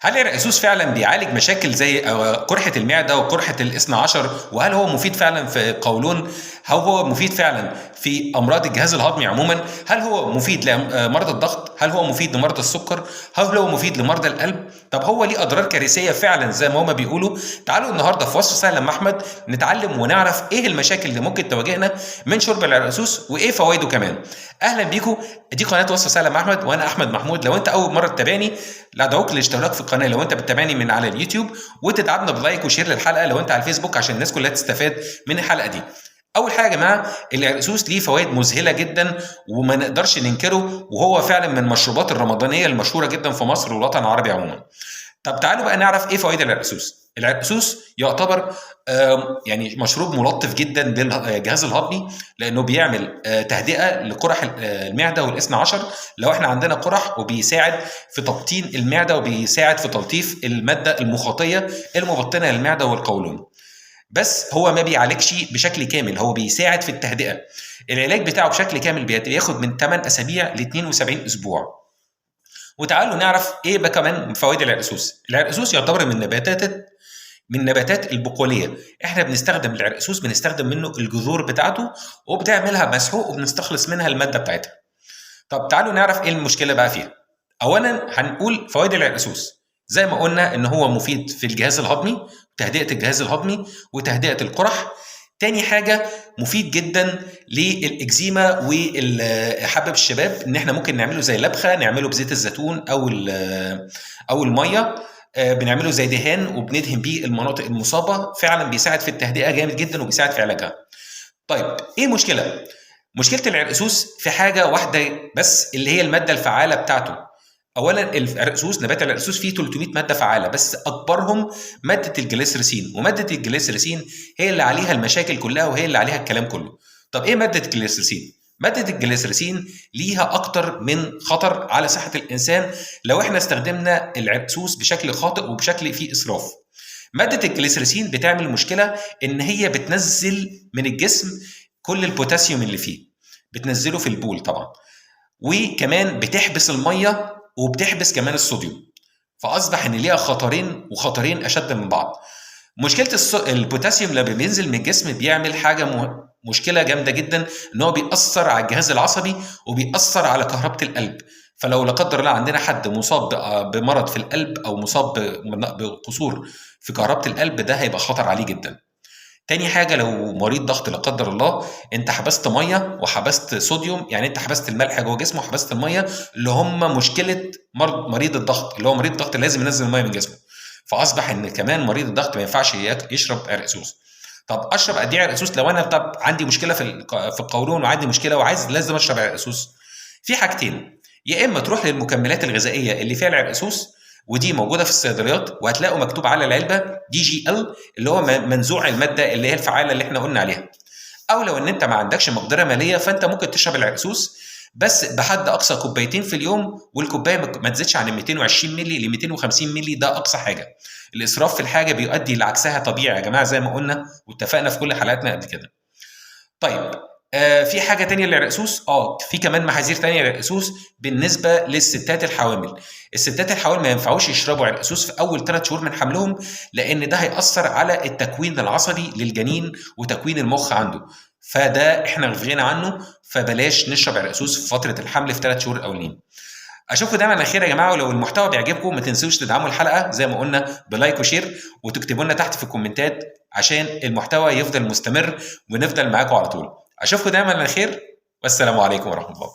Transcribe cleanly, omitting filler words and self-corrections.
هل العرقسوس فعلا بيعالج مشاكل زي قرحة المعدة وقرحة الاثنى عشر؟ وهل هو مفيد فعلا في قولون؟ هل هو مفيد فعلا في أمراض الجهاز الهضمي عموما؟ هل هو مفيد لمرضى الضغط؟ هل هو مفيد لمرضى السكر؟ هل هو مفيد لمرضى القلب؟ طب هو ليه أضرار كارثية فعلا زي ما هما بيقولوا؟ تعالوا النهارده في وصفة سهلة مع أحمد نتعلم ونعرف إيه المشاكل اللي ممكن تواجهنا من شرب العرقسوس وإيه فوائده كمان. أهلا بيكم، دي قناة وصفة سهلة مع أحمد وأنا أحمد محمود. لو أنت أول مرة تتابعني لا أدعوك للاشتراك في القناة لو أنت بتتابعني من على اليوتيوب، وتدعمنا ب like و share للحلقة لو أنت على الفيسبوك عشان الناس كلها تستفاد من الحلقة دي. أول حاجة يا جماعة، العرقسوس ليه فوائد مذهلة جدا وما نقدرش ننكره، وهو فعلا من المشروبات الرمضانية المشهورة جدا في مصر والوطن العربي عموما. طب تعالوا بقى نعرف إيه فوائد العرقسوس. العرقسوس يعتبر يعني مشروب ملطف جدا للجهاز الهضمي، لأنه بيعمل تهدئة لقرح المعدة والاثنى عشر لو احنا عندنا قرح، وبيساعد في تبطين المعدة وبيساعد في تلطيف المادة المخاطية المبطنة للمعدة والقولون. بس هو ما بيعالجش بشكل كامل، هو بيساعد في التهدئة. العلاج بتاعه بشكل كامل بياخد من 8 أسابيع ل 72 أسبوع. وتعالوا نعرف ايه بقى كمان فوائد العرقسوس. العرقسوس يعتبر من نباتات البقولية. احنا بنستخدم العرقسوس، بنستخدم منه الجذور بتاعته وبتعملها مسحوق وبنستخلص منها المادة بتاعتها. طب تعالوا نعرف ايه المشكلة بقى فيها. اولا هنقول فوائد العرقسوس زي ما قلنا ان هو مفيد في الجهاز الهضمي، تهدئة الجهاز الهضمي وتهدئة القرح. تاني حاجة مفيد جدا للإكزيما والحبب الشباب، إن إحنا ممكن نعمله زي لبخة، نعمله بزيت الزيتون أو المية، بنعمله زي دهان وبندهن بيه المناطق المصابة، فعلا بيساعد في التهدئة جامد جدا وبيساعد في علاجها. طيب إيه المشكلة؟ مشكلة العرقسوس في حاجة واحدة بس اللي هي المادة الفعالة بتاعته. اولا العرقسوس، نبات العرقسوس فيه 300 مادة فعاله، بس اكبرهم مادة الجليسرين، ومادة الجليسرين هي اللي عليها المشاكل كلها وهي اللي عليها الكلام كله. طب ايه مادة الجليسرين؟ مادة الجليسرين ليها اكتر من خطر على صحة الانسان لو احنا استخدمنا العرقسوس بشكل خاطئ وبشكل فيه اسراف. مادة الجليسرين بتعمل مشكلة ان هي بتنزل من الجسم كل البوتاسيوم اللي فيه، بتنزله في البول طبعا، وكمان بتحبس المية وبتحبس كمان الصوديوم، فاصبح ان ليها خطرين وخطرين اشد من بعض. مشكلة البوتاسيوم لما بينزل من الجسم بيعمل حاجة مشكلة جامدة جدا، ان هو بيأثر على الجهاز العصبي وبيأثر على كهربه القلب. فلو لا قدر الله عندنا حد مصاب بمرض في القلب او مصاب بقصور في كهربه القلب، ده هيبقى خطر عليه جدا. تاني حاجة لو مريض ضغط لا قدر الله، انت حبست مية وحبست صوديوم، يعني انت حبست الملح جوه جسمه وحبست المية اللي هم مشكلة مريض الضغط، اللي هو مريض الضغط لازم ينزل المية من جسمه، فاصبح ان كمان مريض الضغط ما ينفعش يشرب عرقسوس. طب اشرب قد ايه عرقسوس لو انا طب عندي مشكلة في القولون وعندي مشكلة وعايز لازم اشرب عرقسوس؟ في حاجتين، يا اما تروح للمكملات الغذائية اللي فيها العرقسوس، ودي موجودة في الصيدليات وهتلاقوا مكتوب على العلبة DGL اللي هو منزوع المادة اللي هي الفعالة اللي احنا قلنا عليها. او لو ان انت ما عندكش مقدره ماليه فانت ممكن تشرب العرقسوس بس بحد اقصى كوبايتين في اليوم، والكوبايه ما تزيدش عن 220 مللي ل 250 مللي، ده اقصى حاجة. الاسراف في الحاجة بيؤدي لعكسها طبيعي يا جماعة زي ما قلنا واتفقنا في كل حلقاتنا قبل كده. طيب في حاجة تانية للعرقسوس، في كمان محاذير تانية للعرقسوس بالنسبة للستات الحوامل. الستات الحوامل ما ينفعوش يشربوا عرقسوس في اول 3 شهور من حملهم، لان ده هيأثر على التكوين العصبي للجنين وتكوين المخ عنده، فده احنا في غنى عنه، فبلاش نشرب عرقسوس في فترة الحمل في 3 شهور الاولين. اشوفكم دايما على خير يا جماعة، ولو المحتوى بيعجبكم ما تنسوش تدعموا الحلقة زي ما قلنا ب like و share، وتكتبوا لنا تحت في الكومنتات عشان المحتوى يفضل مستمر ونفضل معاكم على طول. اشوفكم دايما على خير، والسلام عليكم ورحمة الله.